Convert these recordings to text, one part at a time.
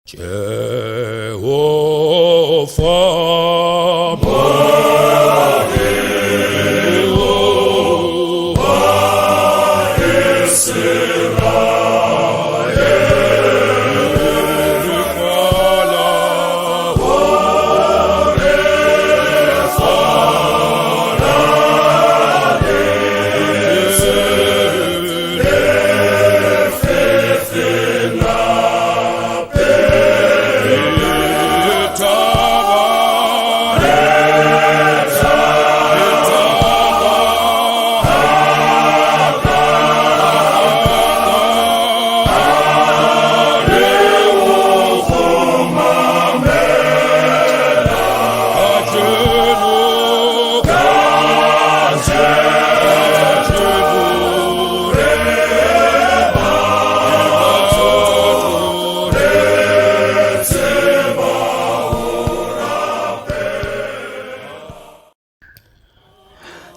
Jehofa.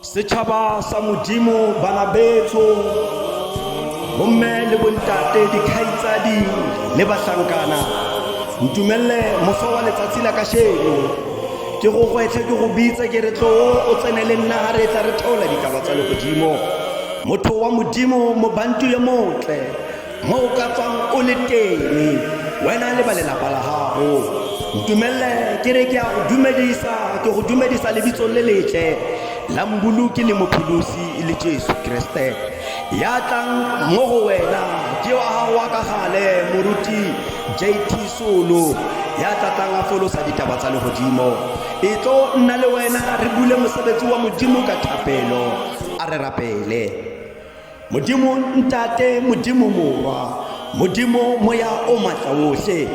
Setšhaba sa Modimo, bana betsho, bomme le bontate, dikgaitsadi le bahlankana, ntumelle moso wa letsatsi la kasheno ke go gwetlhe, ke go bitse, ke re tloo o tsene le nna ga re tla re theola ditaba tsa legodimo. Motho wa Modimo, mobantu yo motle, mo o ka tswang o le teng, wena le ba lelapa la gago, ntumelle ke re ke a go dumedisa, ke go dumedisa lebitsong le letle la Mboloki le Mopholosi e le Jesu Kriste. Ya tlang mo go wena ke wa gago wa ka gale, moruti JT Solo, ya tlatlang a folosa ditaba tsa legodimo. E tlo nna le wena re bule mosebetsi wa Modimo ka thapelo. A re rapele. Modimo Ntate, Modimo Morwa, Modimo Moya o matla wohle,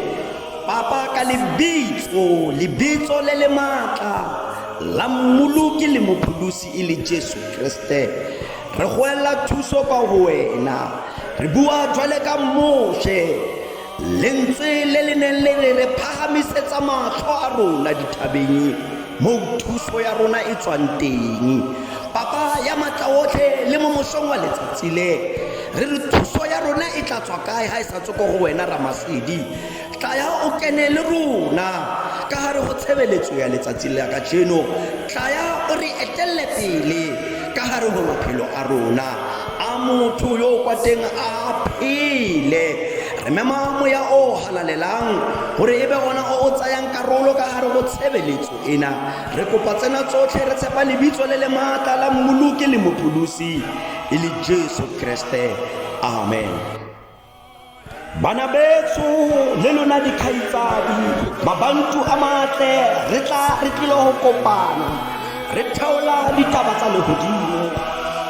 Papa, ka lebitso, lebitso le le matla la Mmoloki le Mopholosi e le Jesu Kriste, re goelela thuso kwa go wena. Re bua jwale ka Moshe, lentswe le le neng le re re phagamisetsa matlho a rona dithabeng moo thuso ya rona e tswang teng. Papa ya matla otlhe, le mo mosong wa letsatsi le re re thuso ya rona e tla tswa kae ga e sa tswe ko go wena Ramasedi? Tlaya o kene le rona ka gare go tshebeletso ya letsatsi la kajeno. Tlaya o re etelle pele ka gare go maphelo a rona, a motho yo o kwa teng a phele. Re mema Moya o halalelang gore e be gona o o tsayang karolo ka gare go tshebeletso ena. Re kopa tsena tsotlhe re tshepa lebitso le le maatla la Mmoloki le Mopholosi e le Jesu Kriste. Amen. Bana betso le lona dikgaitsadi, mabantu a matle, re tla re tlile go kopana re theola ditaba tsa legodimo.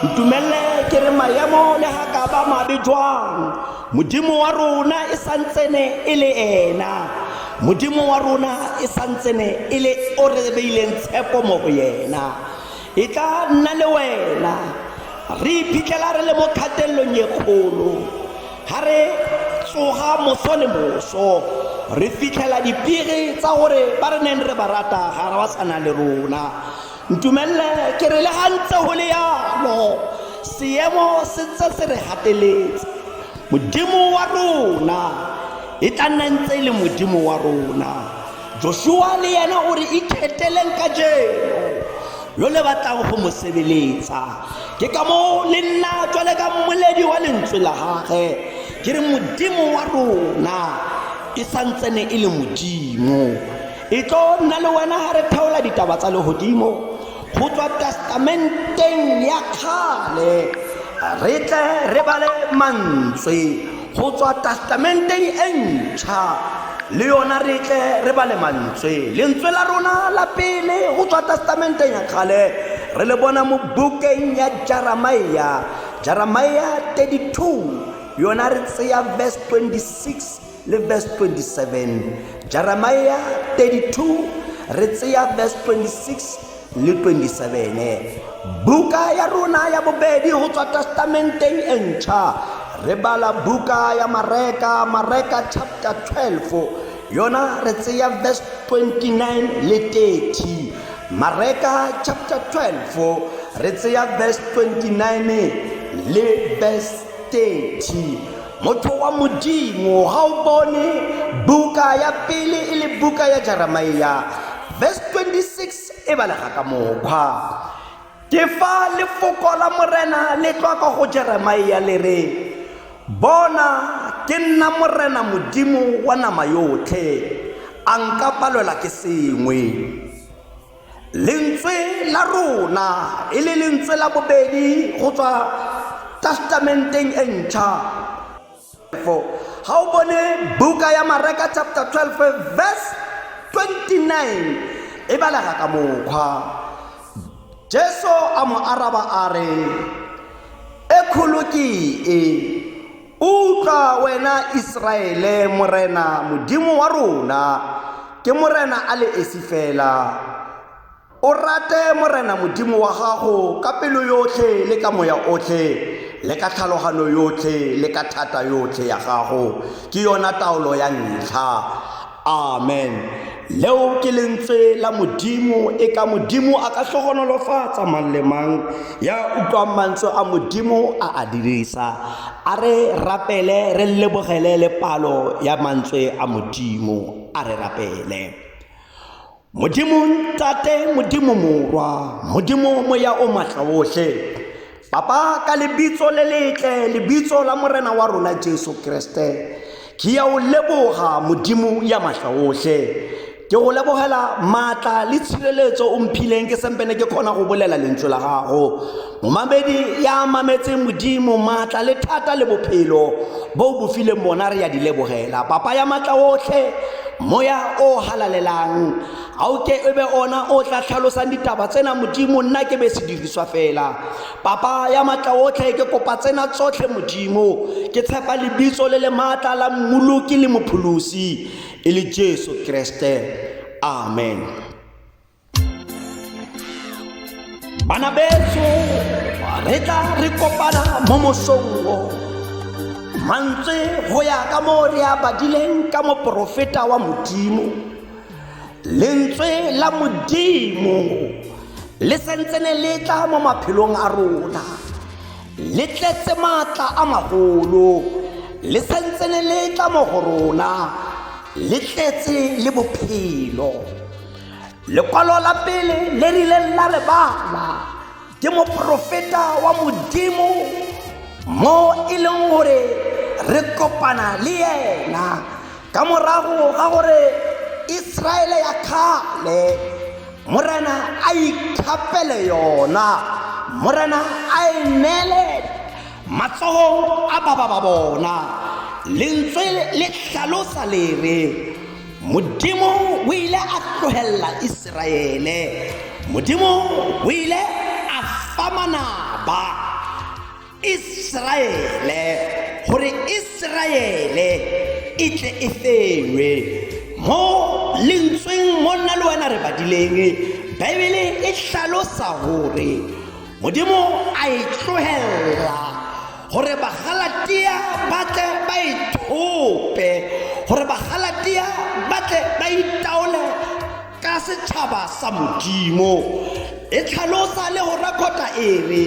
Ntumelle ke re maemo le ga ka ba mabe jwang, Modimo wa rona e santsene e le ena Modimo wa rona, e santsene e le o re beileng tshepo mo go yena. E tla nna le wena re iphitlhela re le mo kgatelelong e kgolo. Ga re tsoga moso le moso re fitlhela dipigi tsa gore ba re neng re ba rata ga ba sana le rona. Ntumelle ke re le ga ntse go le yalo, seemo se ntse se re gateletse, Modimo wa rona e tla nna ntse e le Modimo wa rona. Joshua le yena o re ikgeteleng kajeno yo le batlang go mo sebeletsa. Ke ka moo le nna jwale ka mmoledi wa lentswe la gage ke re Modimo wa rona e santsene e le Modimo. E tlo nna le wena ga re theola ditaba tsa legodimo go tswa Testamenteng ya Kgale, re tle re bale mantswe go tswa Testamenteng e Ntšha, le yona re tle re bale mantswe. Lentswe la rona la pele go tswa Testamenteng ya Kgale re le bona mo bukeng ya Jeremia, Jeremia 32, yona re tseya verse 26 le verse 27. Jeremia 32 re tseya verse 26 le 27. Buka ya rona ya bobedi go tswa Testamenteng e Ntšha re bala buka ya Mareka, Mareka chapter 12, yona re tseya verse 29 le 30. Mareka chapter 12 re tseya verse 29 le verse 30. Motho wa Modimo, ga o bone buka ya pele e le buka ya Jeremia, verse 26 e balega ka mokgwa. Ke fa lefoko la Morena le tlwa kwa go Jeremia le re, Bona, ke nna Morena Modimo wa nama yotlhe, a nka palelwa ke sengwe? Lentswe la rona e le lentswe la bobedi go tswa Testamenteng e ntšha. Ga o bone buka ya Mareka chapter 12 verse 29 e balega ka mokgwa. Jesu a mo araba a re, E kgolo ke e, Utlwa wena Iseraele, Morena Modimo wa rona ke Morena a le esi fela. O rate Morena Modimo wa gago ka pelo yotlhe le ka moya otlhe le ka tlhalogano yotlhe le ka thata yotlhe ya gago. Ke yona taolo ya ntlha. Amen. Leo ke lentswe la Modimo. E ka Modimo a ka hlohonolofatsa mang le mang ya utlwang mantswe a Modimo a a dirisa. A re rapele re lebogele le palo ya mantswe a Modimo. A re rapele. Modimo Ntate, Modimo Morwa, Modimo Moya o Matla ohle. Papa ka lebitso le letle, lebitso la Morena wa rona Jesu Kriste. Ke ya o leboga Modimo ya matla ohle. Ke go lebogela maatla le tshireletso o mphileng ke sempene ke kgona go bolela lentswe la gago. Momamedi ya mametseng Modimo maatla le thata le bophelo bo bo fileng bona re ya di lebogela. Papa ya matla ohle moya o halalelang a o ke e be ona o tla tlhalosang ditaba tsena Modimo nna ke be sediriswa fela. Papa ya matla otlhe ke kopa tsena tsotlhe Modimo ke tshepa lebitso le le maatla la Mmoloki le Mopholosi e le Jesu Kriste. Amen. Bana beso re tla re kopana mo mosong o mantswe go ya ka mo re a badileng ka moporofeta wa Modimo. Lentswe la Modimo le sentsene le tla mo maphelong a rona, le tletse maatla a magolo, le sentsene le tla mo go rona, le tletse le bophelo. Lekwalo la pele le rileng la lebala ke moprofeta wa Modimo mo e leng gore re kopana le yena ka morago ga gore Israele ya kgale Morena a ikgapele yona, Morena a e neele matsogong a baba ba bona. Lentswe le hlalosa le re Modimo o ile a tlohella Iseraele. Modimo o ile a fa manaba Iseraele gore Iseraele e tle e fenwe. Mo lentsweng mo nna le wena re badileng, Bibele e hlalosa gore Modimo a e tlohella gore Bagalatia ba tle ba e thope, gore Bagalatia ba tle ba itaole ka setšhaba sa Modimo. E tlhalosa le go rekota e re,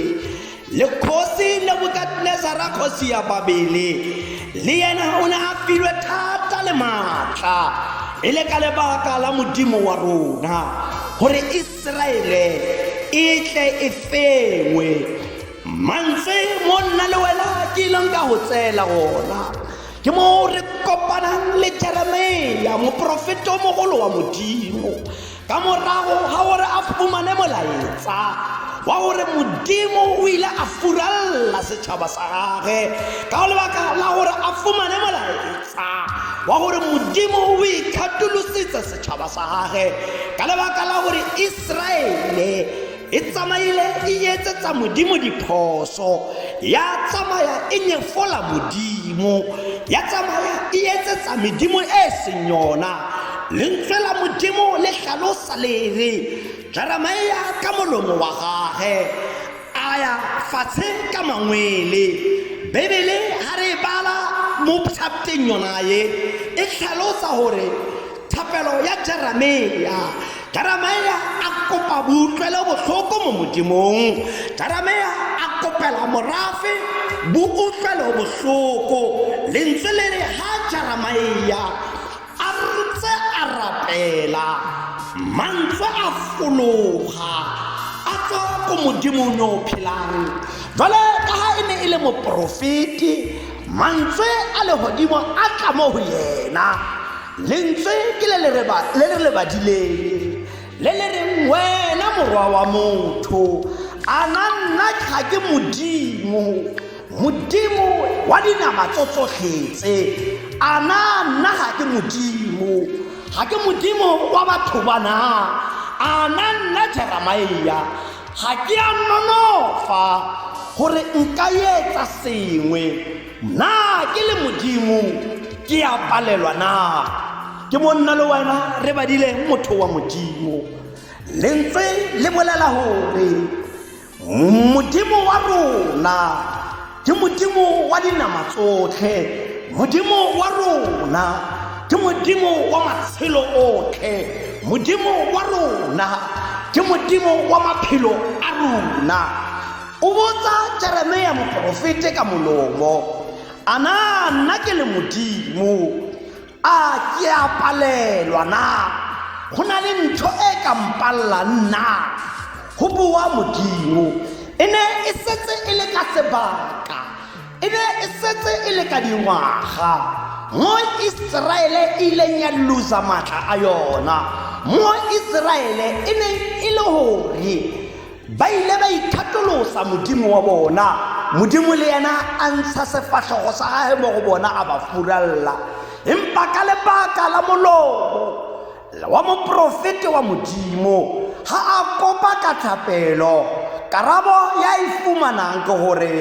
Le kgosi Nebukadnezara kgosi ya Babele le yena o ne a filwe thata le maatla e le ka lebaka la Modimo wa rona gore Iseraele e tle e fengwe. Mantswe mo nna le wena ke ileng ka go tseela ona ke mo re kopanang le Jeremia moprofeta o mogolo wa Modimo ka morago ga gore a fumane molaetsa wa gore Modimo o ile a furalla setšhaba sa gage ka lebaka la gore a fumane molaetsa wa gore Modimo o ikgatolositse setšhaba sa gage ka lebaka la gore Iseraele e tsamaile e etsetsa Modimo diphoso, ya tsamaya e nyefola Modimo, ya tsamaya e etsetsa medimo e seng yona. Lentswe la Modimo le hlalosa le re Jeremia ka molomo wa gage a ya fatshe ka mangwele. Bibele ha re e bala mo chapteng yona ye e hlalosa gore thapelo ya Jeremia, Jeremia a kopa boutlwelo bohloko mo Modimong. Jeremia a kopela morafe boutlwelo bohloko. Lentswe le re ha Jeremia a ntse a rapela, mantswe a fologa a tswa ko Modimong yo o phelang. Jwale ka ha e ne e le moporofeti, mantswe a lehodimo a tla mo ho yena. Lentswe ke le le re le badileng, le le reng, Wena morwa wa motho, a na nna ga ke Modimo, Modimo wa dinama tso tsotlhe tse? A na nna ga ke Modimo, ga ke Modimo wa batho ba na? A na nna Jeremia ga ke a nonofa gore nka etsa sengwe? Na ke le Modimo ke a palelwa na? Ke mo nna le wena re badileng motho wa Modimo. Lentswe le bolela gore Modimo wa rona ke Modimo wa dinama tsotlhe, Modimo wa rona ke Modimo wa matshelo otlhe, Modimo wa rona ke Modimo wa maphelo a rona. O botsa Jeremia moporofete ka molomo, a na nna ke le Modimo A ke a palelwa na? Go na le ntho e ka mpallang na? Go bua Modimo. E ne e setse e le ka sebaka, e ne e setse e le ka dingwaga mo Iseraele e ileng ya losa maatla a yona, mo Iseraele e neng e le gore Ba ile ba ithatolosa Modimo wa bona, Modimo le yena a ntsha sefahlogo sa gagwe mo go bona a ba furalla. Empa ka lebaka la molomo wa moprofete wa Modimo, ha a kopa ka thapelo, karabo ya e fumanang ke gore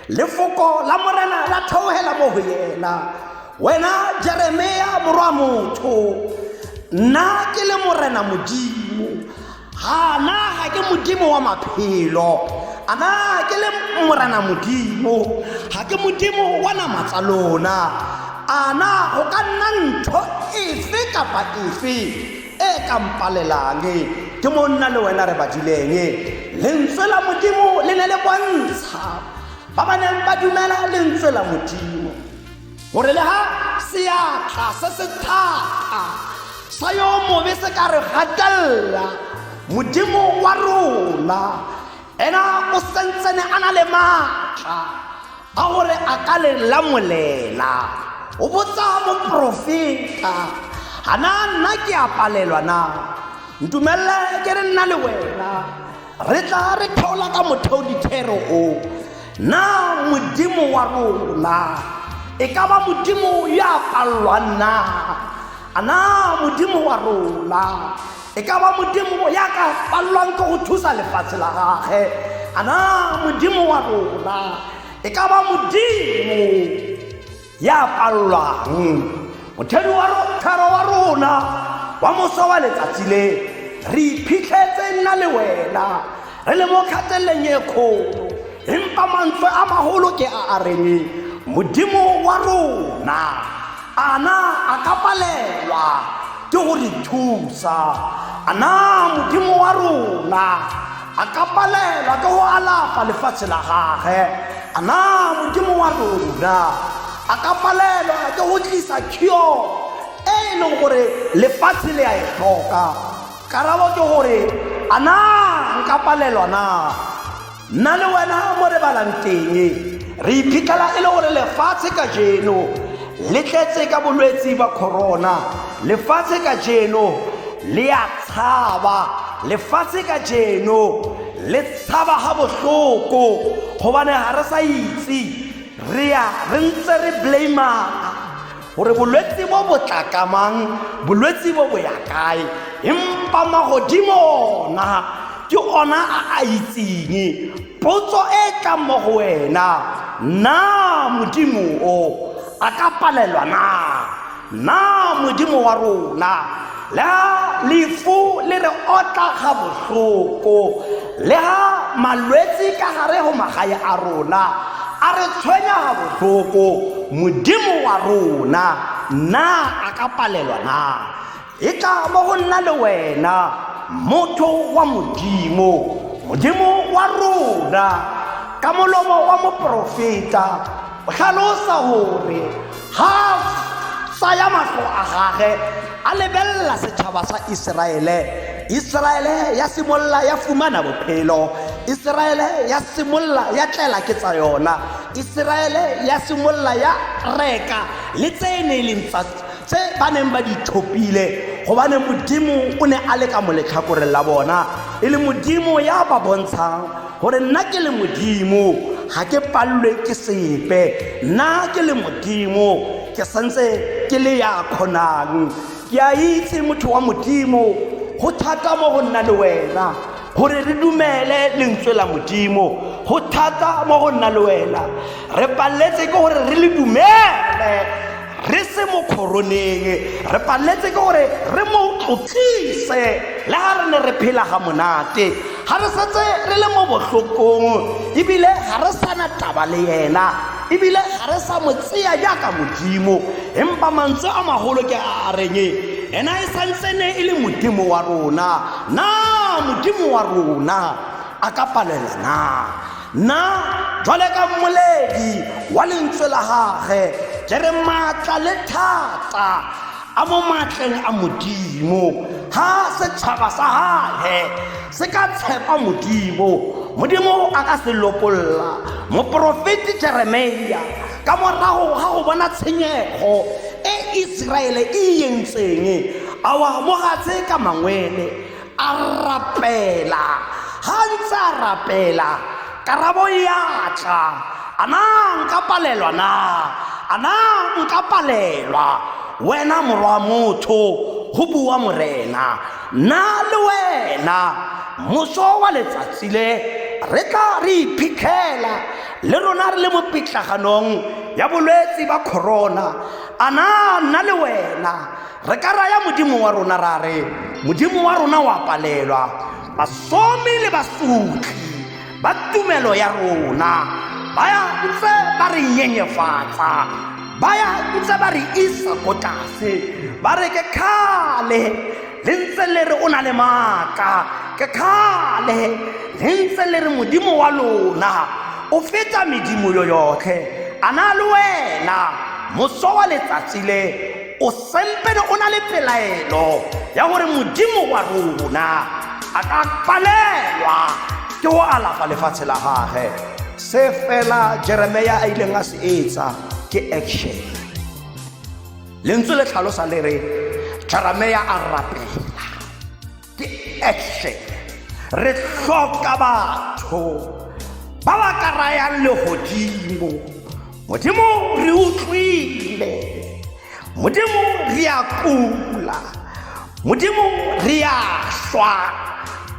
lefoko la Morena la theogela mo go yena. Wena Jeremia morwa motho, nna ke le Morena Modimo, Ga na ga ke Modimo wa maphelo, a na ke le Morena Modimo, ga ke Modimo wa nama tsa lona. A na go ka nna ntho efe kapa efe e ka mpalelang? Ke mo nna le wena re badileng lentswe la Modimo le ne le bontsha ba ba neng ba dumela lentswe la Modimo gore le ha seatla se se thata sa yo mobe se ka re gatelela, Modimo wa rona ena o sentsene a na le maatla a gore a ka le lamolela. O botsa moprofeta, a na nna ke a palelwa na? Ntumelele ke re nna le wena re tla re theola ka motheo dithero o. Na Modimo wa rona e ka ba Modimo ya palelwang na? A na Modimo wa rona e ka ba Modimo ya ka palelwang ke go thusa lefatshe la gage? A na Modimo wa rona e ka ba Modimo ya palelwang? Mothedi wa thero wa rona wa moso wa letsatsi le, re iphitlhetse nna le wena re le mo kgateleleng e kgolo, empa mantswe a magolo ke a a reng Modimo wa rona a na a ka palelwa ke go re thusa? A na Modimo wa rona a ka palelwa ke go alafa lefatshe la gage? A na Modimo wa rona a ka palelwa ke go tlisa cure e e leng gore lefatshe le a e tlhoka? Karabo ke gore, a na nka palelwa na? Nna le wena mo re balang teng, re iphitlhela e le gore lefatshe kajeno le tletse ka bolwetsi ba corona. Lefatshe kajeno le a tshaba, lefatshe kajeno le tshaba ga bohloko, gobane ga re sa itse, re ya re ntse re blamana gore bolwetse bo bo tla kamang, bolwetse bo bo ya kae, empa magodimo ona ke ona a a itseng. Potso e tlang mo go wena, na Modimo o a ka palelwa na? Na Modimo wa rona, le ha lefu le re otla ga bohloko, le ha malwetse ka gare go magae a rona a re tshwenya ga bohloko, Modimo wa rona na a ka palelwa na? E tla mo go nna le wena, motho wa Modimo, Modimo wa rona. Ka molomo wa moporofeta o hlalosa gore ga tsaya mahlo a gage a lebelela setšhaba sa Iseraele, Iseraele ya simolola ya fumana bophelo, Iseraele ya simolola ya tlela ke tsa yona, Iseraele ya simolola ya reka le tse e ne e leng tsa tse ba neng ba di thopile, gobane Modimo o ne a le ka mo letlhakoreng la bona, e le Modimo ya ba bontshang gore nna ke le Modimo ga ke palelwe ke sepe, nna ke le Modimo ke santse ke le ya kgonang. Ke a itse motho wa Modimo, go thata mo go nna le wena gore re dumele lentswe la Modimo, go thata mo go nna le wena re paletse ke gore re le dumele re se mo khoroneng, re paletse ke gore re mo tlotlise le ga re ne re phela ga monate, ga re setse re le mo bohlokong, ebile ga re sana taba le yena, ebile ga re sa mo tseya jaaka Modimo. Empa mantswe a magolo ke a a reng ena e santsene e le Modimo wa rona. Na Modimo wa rona a ka palela na? Nna jwale ka mmoledi wa lentswe la gage ke re maatla le thata a mo maatleng a Modimo. Ha setšhaba sa gage se ka tshepa Modimo, Modimo a ka se lopolla. Moporofeti Jeremia ka morago ga go bona tshenyego e Iseraele e entseng, a wa mogatse ka mangwele a rapela. Ga ntse a rapela, karabo ya tla. A na nka palelwa na? A na nka palelwa? Wena morwa motho, go bua Morena, nna le wena moso wa letsatsi le re tla re iphitlhela le rona re le mo pitlaganong ya bolwetse ba corona. A na nna le wena re ka raya Modimo wa rona ra re Modimo wa rona wa palelwa? Basomi le basotli ba tumelo ya rona ba ya ntse ba re nyenyefatsa, ba ya ntse ba re isa ko tlase, ba re ke kgale le ntse le re o na le maatla, ke kgale le ntse le re Modimo wa lona o feta medimo yo yotlhe. A na le wena moso wa letsatsi le o sempene o na le pelaelo ya gore Modimo wa rona a ka palelwa ke go alafa lefatshe la gage? Se fela Jeremia a ileng a se etsa ke action. Lentswe le tlhalosa le re Jeremia a rapela, ke action. Re hloka batho ba ba ka rayang legodimo, Modimo re utlwile, Modimo re a kula, Modimo re a swa,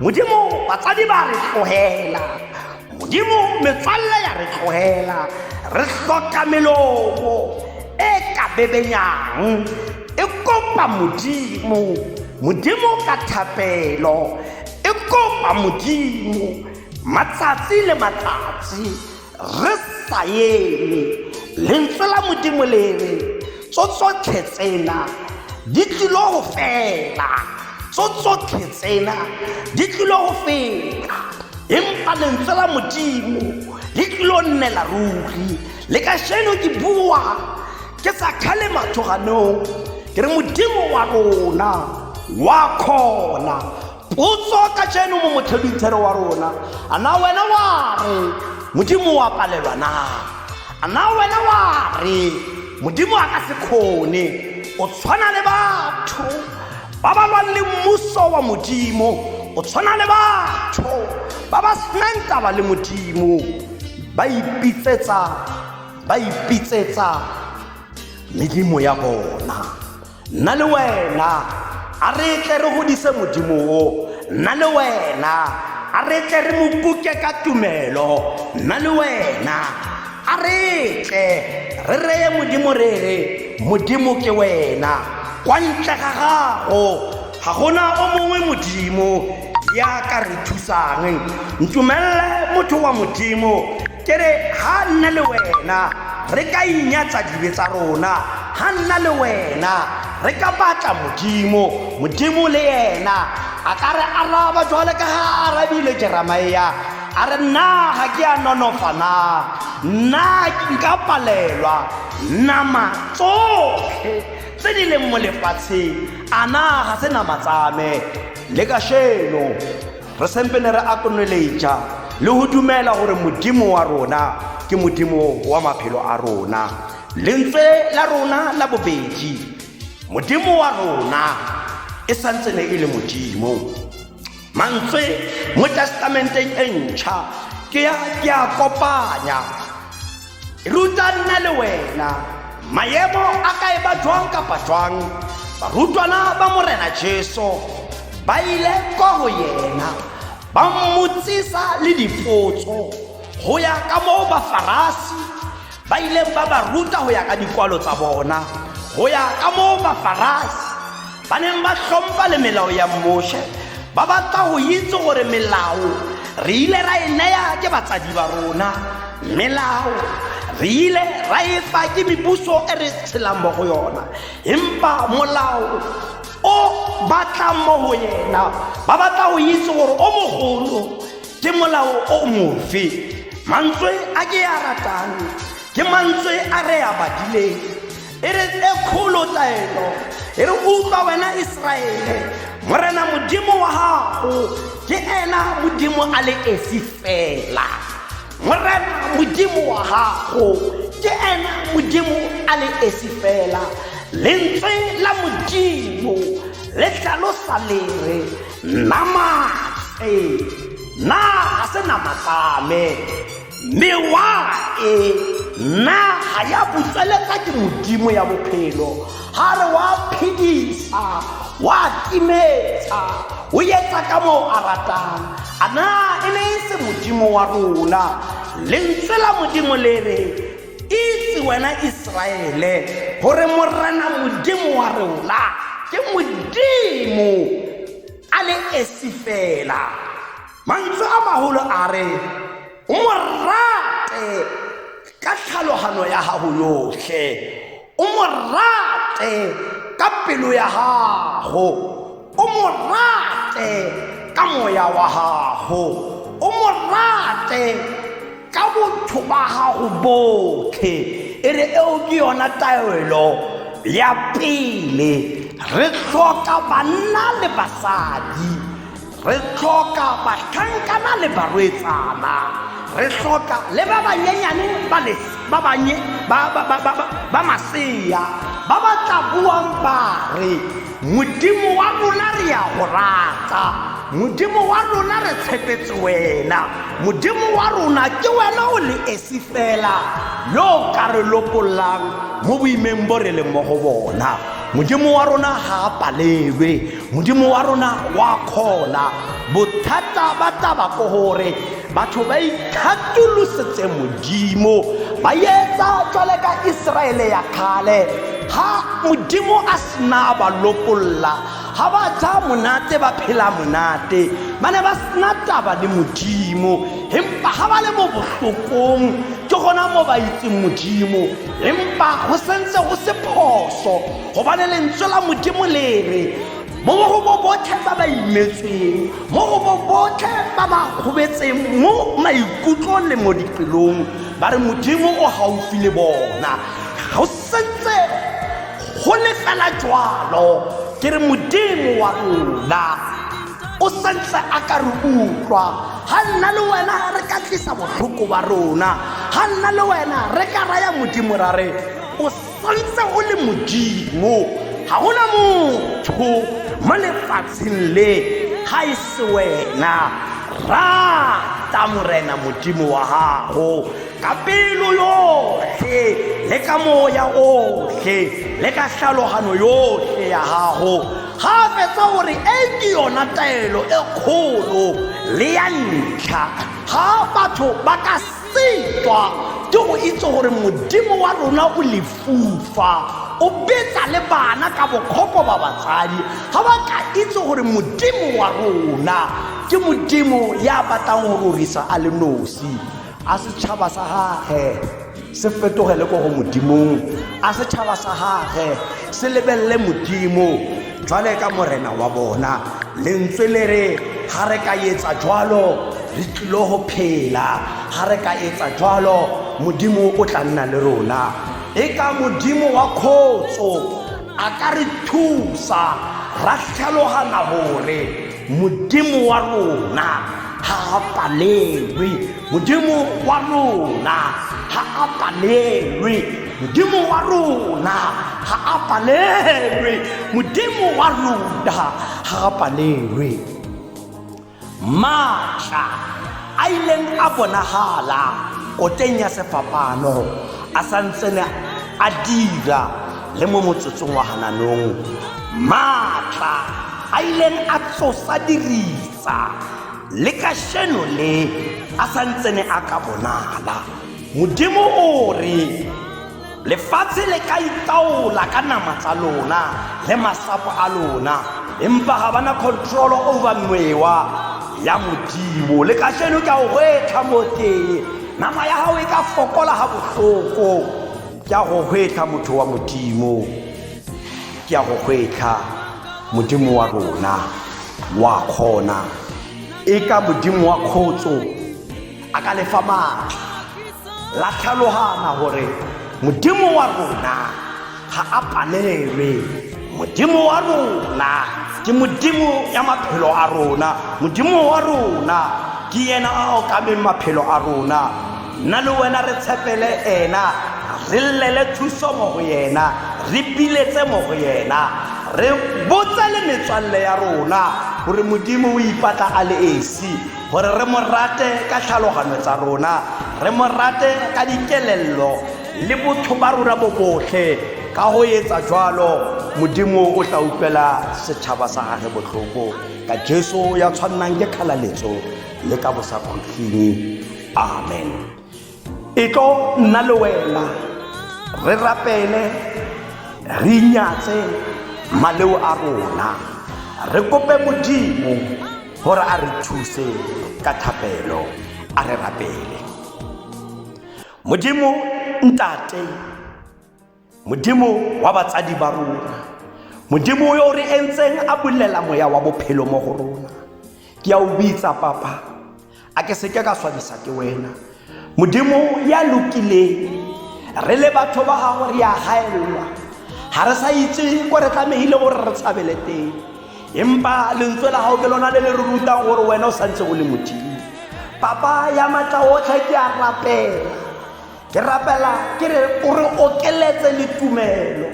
Modimo batsadi ba re tlogela, Modimo metswalle ya re tlogela. Re hloka melomo e ka bebenyang e kopa Modimo, Modimo ka thapelo e kopa Modimo matsatsi le matsatsi re sa eme. Lentswe la Modimo le re tso tsotlhe tsena di tlilo go fela, tso tsotlhe tsena di tlilo go feta, empa lentswe la Modimo le tlilo nnela ruri. Le ka sheno ke bua ke sa kgale mathoganong, ke re Modimo wa rona wa kgona. Potso ka jeno mo mothedithero wa rona, a na wena wa re Modimo wa palelwa na? A na wena wa re Modimo a ka se kgone? O tshwana le batho ba ba lwang le mmuso wa Modimo, o tshwana le batho ba ba senang taba le Modimo, ba ipitsetsa ba ipitsetsa medimo ya bona. Nna le wena a re tle re godise Modimo o, nna le wena a re tle re mo kuke ka tumelo, nna le wena a re tle re reye Modimo re re Modimo ke wena, kwa ntle ga gago ga gona o mongwe Modimo ya ka re thusang. Ntumelele motho wa Modimo ke re ga nna le wena re ka inyatsa dibe tsa rona, ga nna le wena re ka batla Modimo, Modimo le yena a ka re araba jwale ka ga a arabile Jeremia. A re nna ga ke a nonofa na, nna nka palelwa nama tsotlhe tse di leng mo lefatsheng, a na ga se nama tsa me? Le kasheno re sempene re acknowledge le go dumela gore Modimo wa rona ke Modimo wa maphelo a rona. Lentswe la rona la bobedi, Modimo wa rona e santsene e le Modimo. Mantswe mo Testamenteng e ntšha ke ya ke a kopanya. Ruta nna le wena maemo a ka e ba jwang kapa jwang. Barutwana ba Morena Jesu ba ile kwa go yena, ba mmotsisa le dipotso go ya ka moo Bafarasi ba ileng ba ba ruta go ya ka dikwalo tsa bona, go ya ka moo Bafarasi ba neng ba hlompha le melao ya Moshe. Ba batla go itse gore melao re ile ra e neya ke batsadi ba rona, melao re ile ra e fa ke mebuso e re tshelang mo go yona, empa molao o batlang mo go yena, ba batla go itse gore o mogolo ke molao o mofe. Mantswe a ke a ratang ke mantswe a re a badileng, e re e kgolo taelo e re, utlwa wena Iseraele, Morena Modimo wa gago ke ena Modimo a le esi fela. Morena Modimo wa gago ke ena Modimo a le esi fela. Lentswe la Modimo le tlhalosa le re, nama tse nna ga se nama tsa me, mewa e nna ga ya butsweletsa ke Modimo ya bophelo. Ga re wa phedisa, wa timetsa, o etsa ka moo a ratang. A na e ne e se Modimo wa rona? Lentswe la Modimo le re, itse wena Iseraele gore Morena Modimo wa rona ke Modimo a le esi fela. Mantswe a magolo a re, o mo rate ka tlhalogano ya gago yotlhe, o mo rate ka pelo ya gago, o mo rate ka moya wa gago, o mo rate ka botho ba gago botlhe. E re eo ke yona taelo ya pele. Re tlhoka banna le basadi, re tlhoka batlhankana le barwetsana, re tlhoka le ba banyenyane ba banye ba masea ba ba tla buang ba re, Modimo wa rona re ya go rata, Modimo wa rona re tshepetse wena, Modimo wa rona ke wena o le esi fela yo ka re lopollang mo boimeng bo re leng mo go bona. Modimo wa rona ga a palelwe, Modimo wa rona wa kgona. Bothata ba taba ko gore batho ba ikgatolosetse Modimo, ba etsa jwale ka Iseraele ya kgale. Ha Modimo a sena ba lopolla, ga ba ja monate, ba phela monate, ba ne ba sena taba le Modimo. Empa ga ba le mo bohlokong, ke gona mo ba itseng Modimo. Empa go sentse go se phoso, gobane lentswe la Modimo le re, mo go bo botlhe ba ba imetsweng, mo go bo botlhe ba ba gobetseng mo maikutlong le mo dipelong, ba re Modimo o gaufi le bona. Go sentse go le fela jwalo, ke re Modimo wa rona o santse a ka re utlwa. Ga nna le wena re ka tlisa botlhoko ba rona, ga nna le wena re ka raya Modimo ra re, o santse o le Modimo, ga gona motho mo lefatsheng le ga e se wena. Rata Morena Modimo wa gago ka pelo yotlhe le ka moya otlhe le ka tlhalogano yotlhe ya gago. Ga a fetsa gore e ke yona taelo e kgolo le ya ntlha, ga batho ba ka setwa ke go itse gore Modimo wa rona o lefufa, o betsa le bana ka bokgopo ba batsadi. Ga ba ka itse gore Modimo wa rona ke Modimo ya batlang go rorisa a le nosi, a setšhaba sa gage se fetogele ko go Modimong, a setšhaba sa gage se lebelele Modimo jwale ka Morena wa bona. Lentswe le re, ga re ka etsa jwalo, re tlilo go phela. Ga re ka etsa jalo, Modimo o tla nna le rona. E ka Modimo wa khotso a ka re thusa ra tlhalogana gore Modimo wa rona ga a palelwe, Modimo wa rona ga a palelwe, Modimo wa rona ga a palelwe, Modimo wa rona ga a palelwe. Maatla a ileng a bonagala koteng ya sefapano a santsene a dira le mo motsotsong wa gananong. Maatla a ileng a tsosa diritsa le kasheno le a santsene a ka bonala. Modimo o re, Lefatshe le ka itaola ka nama tsa lona le masapo a lona, empa ga bana control over mewa ya Modimo. Le kasheno ke a o gwetlha mo teng, nama ya gago e ka fokola ga bohloko. Ke a go gwetlha motho wa Modimo, ke a go gwetlha Modimo wa rona wa kgona. E ka Modimo wa kgotso a ka lefa maatla la tlhalogana gore Modimo wa rona ga a palelwe. Modimo wa rona ke Modimo ya maphelo a rona. Modimo wa rona ke yena a okameng maphelo a rona. Nna le wena re tshepele ena, re llele thuso mo go yena, re biletse mo go yena, re botse le metswalle ya rona gore Modimo o ipatla a le esi, gore re mo rate ka tlhalogano tsa rona, re mo rate ka dikelello le botho ba rona bo botlhe. Ka go etsa jalo, Modimo o tla utlwela setšhaba sa gage botlhoko ka Jesu ya tshwannang ke kgalaletso le ka bosakhutleng. Amen. E tlo nna le wena re rapele, re inyatse maleo a rona, re kope Modimo gore a re thuse ka thapelo. A re rapele. Modimo Ntate, Modimo wa batsadi ba rona, Modimo yo re entseng a bulela moya wa bophelo mo go rona, ke a o bitsa Papa, a ke seke ka swabisa ke wena. Modimo ya lokileng, re le batho ba gago re a gaelelwa, ga re sa itse ko re tlamehile gore re tshabele teng, empa lentswe la gago ke lona le le re rutang gore wena o santse o le Modimo. Papa ya matla otlhe, ke a rapela, ke rapela ke re o re okeletse le tumelo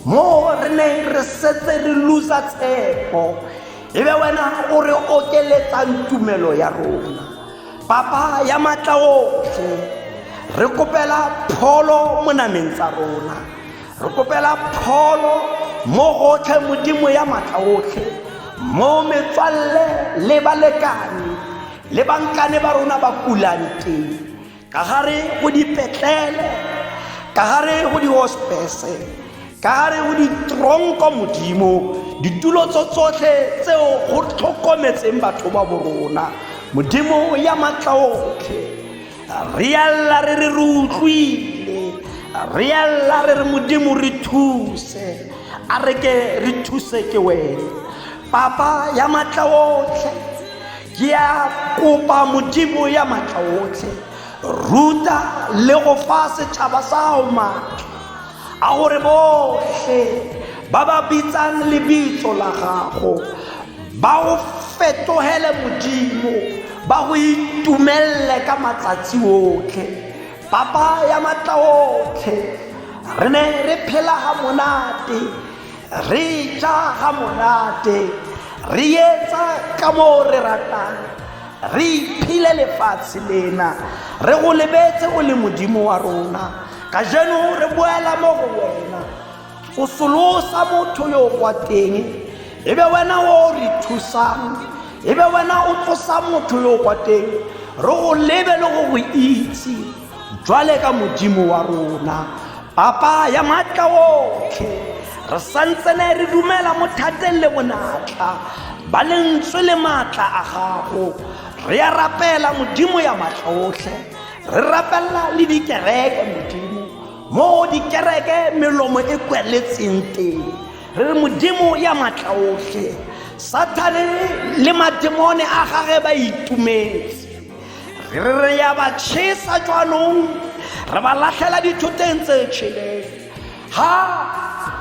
mo re neng re setse re losa tshepo, e be wena o re okeletsang tumelo ya rona. Papa ya matla otlhe, re kopela pholo mo nameng tsa rona, re kopela pholo mo gotlhe. Modimo ya matla otlhe, mo metswalle le balekane le bankane ba rona ba kulang teng, ka gare go dipetlele, ka gare go di-hospice, ka gare go ditronko, Modimo, ditulo tso tsotlhe tseo go tlhokometseng batho ba borona. Modimo ya matla otlhe, re lla re re re utlwile, re lla re re Modimo re thuse, a re ke re thuse ke wena. Papa ya matla otlhe, ke a kopa Modimo ya matla otlhe, ruta le go fa setšhaba sa gago maatla a gore botlhe ba ba bitsang lebitso la gago ba go fetogele Modimo, ba go itumelele ka matsatsi otlhe. Papa ya matla otlhe, re ne re phela ga monate, re ja ga monate, re etsa ka moo re ratang, re iphile lefatshe lena, re go lebetse o le Modimo wa rona. Kajeno re boela mo go wena, tsosolosa motho yo kwa teng, e be wena o re thusang, e be wena o tsosa motho yo kwa teng, re go lebe le go go itse jwale ka Modimo wa rona. Papa ya matla otlhe, re santsene re dumela mo thateng le bonatla ba lentswe le maatla a gago. Re a rapela Modimo ya matla otlhe, re rapelela le dikereke Modimo, mo dikereke melomo e kweletseng teng, re re Modimo ya matla otlhe, Sathane le mademone a gage ba itumetse. Re re re ya ba tšhesa jwanong, re ba latlhela dithoteng tse tšheleng. Ha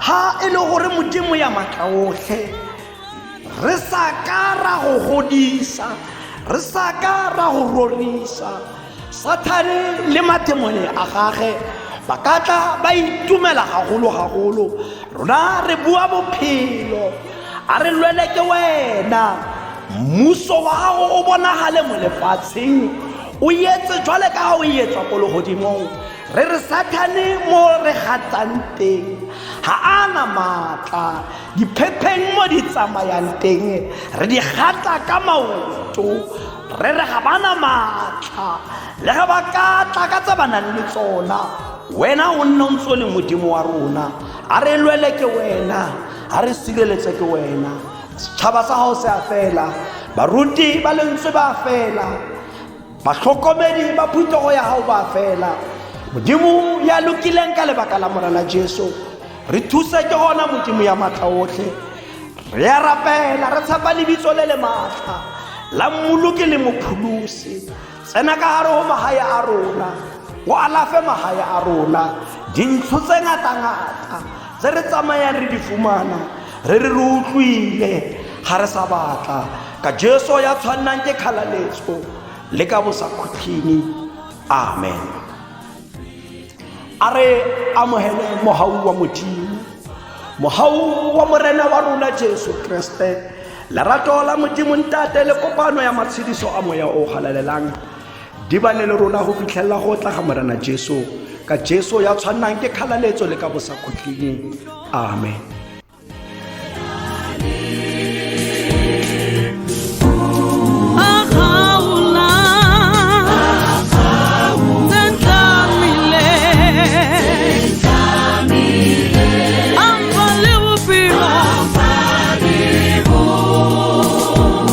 ha e le gore Modimo ya matla otlhe, re sa ka ra go godisa, re sa ka ra go rorisa. Sathane le matemone a gage ba ka tla ba itumela gagolo gagolo. Rona re bua bophelo, a re lwele ke wena. Mmuso wa gago o bonagale mo lefatsheng, o etse jwale ka ga o etswa ko legodimong. Re re Sathane mo re gatang teng ga a na maatla, diphepheng mo di tsamayang teng re di gata ka maoto. Re re ga ba na maatla, le ge ba ka tla ka tse ba nang le tsona. Wena o nne o ntse o le Modimo wa rona, a re lwele ke wena, a re sireletse ke wena. Setšhaba sa gago se a fela, baruti ba lentswe ba a fela, bahlokomedi ba phuthego ya gago ba a fela. Modimo ya lokileng ka lebaka la Morena Jesu, re thuse ke gona Modimo ya matla otlhe. Re a rapela, re tshepa lebitso le le maatla la Mmoloki le Mopholosi. Tsena ka gare go magae a rona, o alafe magae a rona. Dintsho tse ngata-ngata tse re tsamayang re di fumana, re re re utlwile, ga re sa batla. Ka Jesu ya tshwannang ke kgalaletso le ka bosakhutlhing. Amen. A re amohele mohau wa Modimo, mohau wa Morena wa rona Jesu Kriste, lerato la Modimo Ntate le kopano ya matshediso a Moya o Halalelang di bane le rona go fitlhelela go tla ga Morena Jesu, ka Jesu ya tshwannang ke kgalaletso le ka bosakhutleng. Amen.